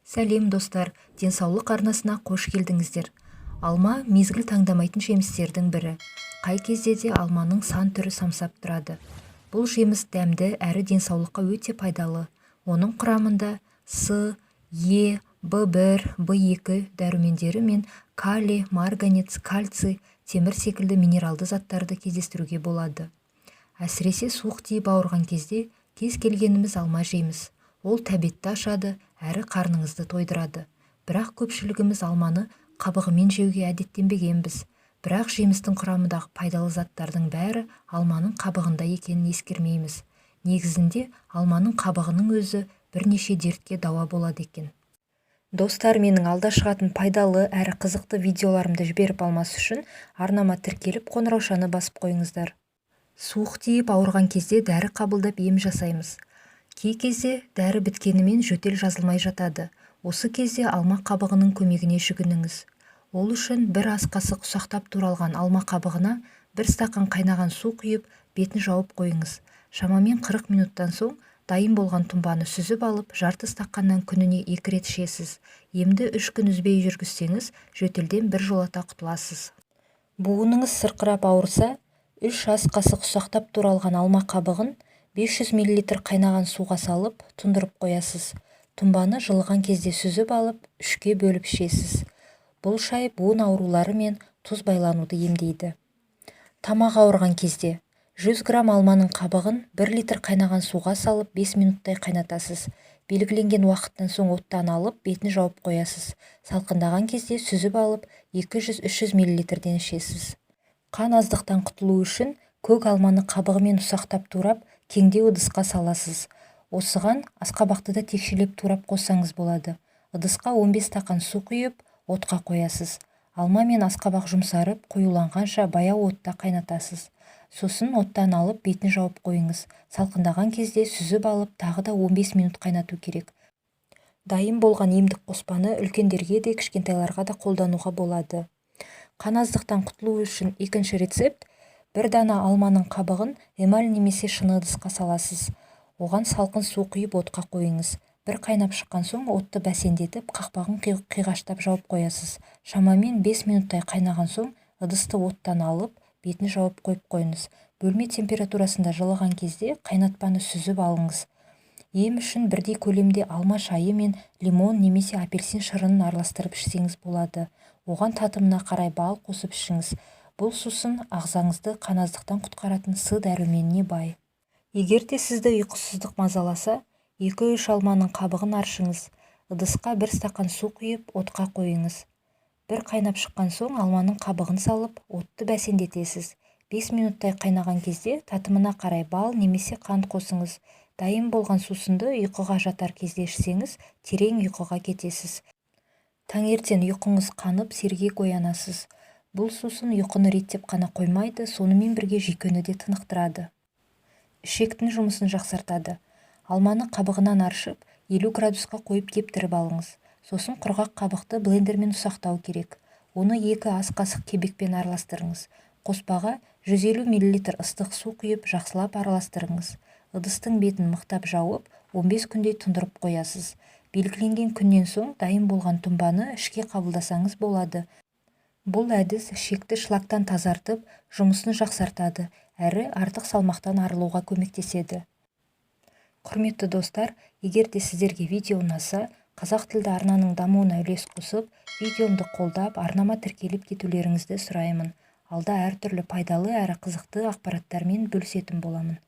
Сәлем, достар! Денсаулық арнасына қош келдіңіздер! Алма – мезгіл таңдамайтын жемістердің бірі. Қай кезде де алманың сан түрі самсап тұрады. Бұл жеміс дәмді әрі денсаулыққа өте пайдалы. Оның құрамында С, Е, В1, В2 дәрумендері мен калий, марганец, кальций, темір секілді минералды заттарды кездестіруге болады. Әсіресе суық тиіп ауырған кезде кез келгеніміз алма жейміз. Ол тәбетті ашады әрі қарныңызды тойдырады. Бірақ көпшілігіміз алманы қабығымен жеуге әдеттенбегенбіз. Бірақ жемістің құрамындағы пайдалы заттардың бәрі алманың қабығында екенін ескермейміз. Негізінде алманың қабығының өзі бірнеше дертке дауа болады екен. Достар, менің алда шығатын пайдалы әрі қызықты видеоларымды жіберіп алмас үшін арнама тіркеліп, қоңыраушаны басып қойыңыздар. Суық тиіп ауырған кезде дәрі қабылдап, ем жасаймыз. Кей кезде дәрі біткенімен, жөтел жазылмай жатады. Осы кезде алма қабығының көмегіне жүгініңіз. Ол үшін бір ас қасық ұсақтап туралған алма қабығына бір стақан қайнаған су құйып, бетін жауып қойыңыз. Шамамен 40 минуттан соң дайын болған тұнбаны сүзіп алып, жарты стақаннан күніне екі рет ішесіз. Емді 3 күн үзбей жүргізсеңіз, жөтелден біржолата құтыласыз. Буыныңыз сырқырап ауырса, 3 ас қасық ұсақтап туралған алма қабығын 500 мл қайнаған суға салып, тұндырып қоясыз. Тұнбаны жылыған кезде сүзіп алып, үшке бөліп ішесіз. Бұл шай буын аурулары мен тұз байлануды емдейді. Тамақ ауырған кезде 100 грамм алманың қабығын 1 литр қайнаған суға салып, 5 минуттай қайнатасыз. Белгіленген уақыттан соң оттан алып, бетін жауып қоясыз. Салқындаған кезде сүзіп алып, 200-300 миллилитрден ішесіз. Қан аздықтан құтылу үшін көк алманы қабығымен ұсақтап турап, кеңдеу ыдысқа саласыз. Осыған асқабақты да текшелеп турап қоссаңыз болады. Ыдысқа 15 стақан су құйып, отқа қоясыз. Алма мен асқабақ жұмсарып, қоюланғанша баяу отта қайнатасыз. Сосын оттан алып, бетін жауып қойыңыз. Салқындаған кезде сүзіп алып, тағы да 15 минут қайнату керек. Дайын болған емдік қоспаны үлкендерге де, кішкентайларға да қолдануға болады. Қан аздықтан құтылу үшін екінші рецепт: бір дана алманың қабығын эмаль немесе шыны ыдысқа саласыз. Оған салқын су құйып, отқа қойыңыз. Бір қайнап шыққан соң, отты бәсеңдетіп, қақпағын қиғаштап жауып қоясыз. Шамамен 5 минуттай қайнаған соң, ыдысты оттан алып, бетін жауып қойып қойыңыз. Бөлме температурасында жылыған кезде қайнатпаны сүзіп алыңыз. Ем үшін бірдей көлемде алма шайы мен лимон немесе апельсин шырынын араластырып ішсеңіз болады. Оған татымына қарай бал қосып ішіңіз. Бұл сусын ағзаңызды қаназдықтан құтқаратын С дәруменіне бай. Егер де сізді ұйқысыздық мазаласа, екі-үш алманың қабығын аршыңыз. Ыдысқа бір стақан су құйып, отқа қойыңыз. Бір қайнап шыққан соң, алманың қабығын салып, отты бәсеңдетесіз. 5 минуттай қайнаған кезде татымына қарай бал немесе қант қосыңыз. Дайын болған сусынды ұйқыға жатар кезде ішсеңіз, терең ұйқыға кетесіз. Таңертең ұйқыңыз қанып, сергек оянасыз. Бұл сусын ұйқыны реттеп қана қоймайды, сонымен бірге жүйкені де тынықтырады, ішектің жұмысын жақсартады. Алманы қабығынан аршып, 50 градусқа қойып кептіріп алыңыз. Сосын құрғақ қабықты блендермен ұсақтау керек. Оны 2 ас қасық кебекпен араластырыңыз. Қоспаға 150 мл ыстық су құйып, жақсылап араластырыңыз. Ыдыстың бетін мықтап жауып, 15 күндей тұндырып қоясыз. Белгіленген күннен соң дайын болған тұнбаны ішке қабылдасаңыз болады. Бұл әдіс ішекті шлактан тазартып, жұмысын жақсартады әрі артық салмақтан арылуға көмектеседі. Құрметті достар, егер де сіздерге видео ұнаса, қазақ тілді арнаның дамуына үлес қосып, видеомды қолдап, арнама тіркеліп кетулеріңізді сұраймын. Алда әртүрлі пайдалы әрі қызықты ақпараттармен бөлісетін боламын.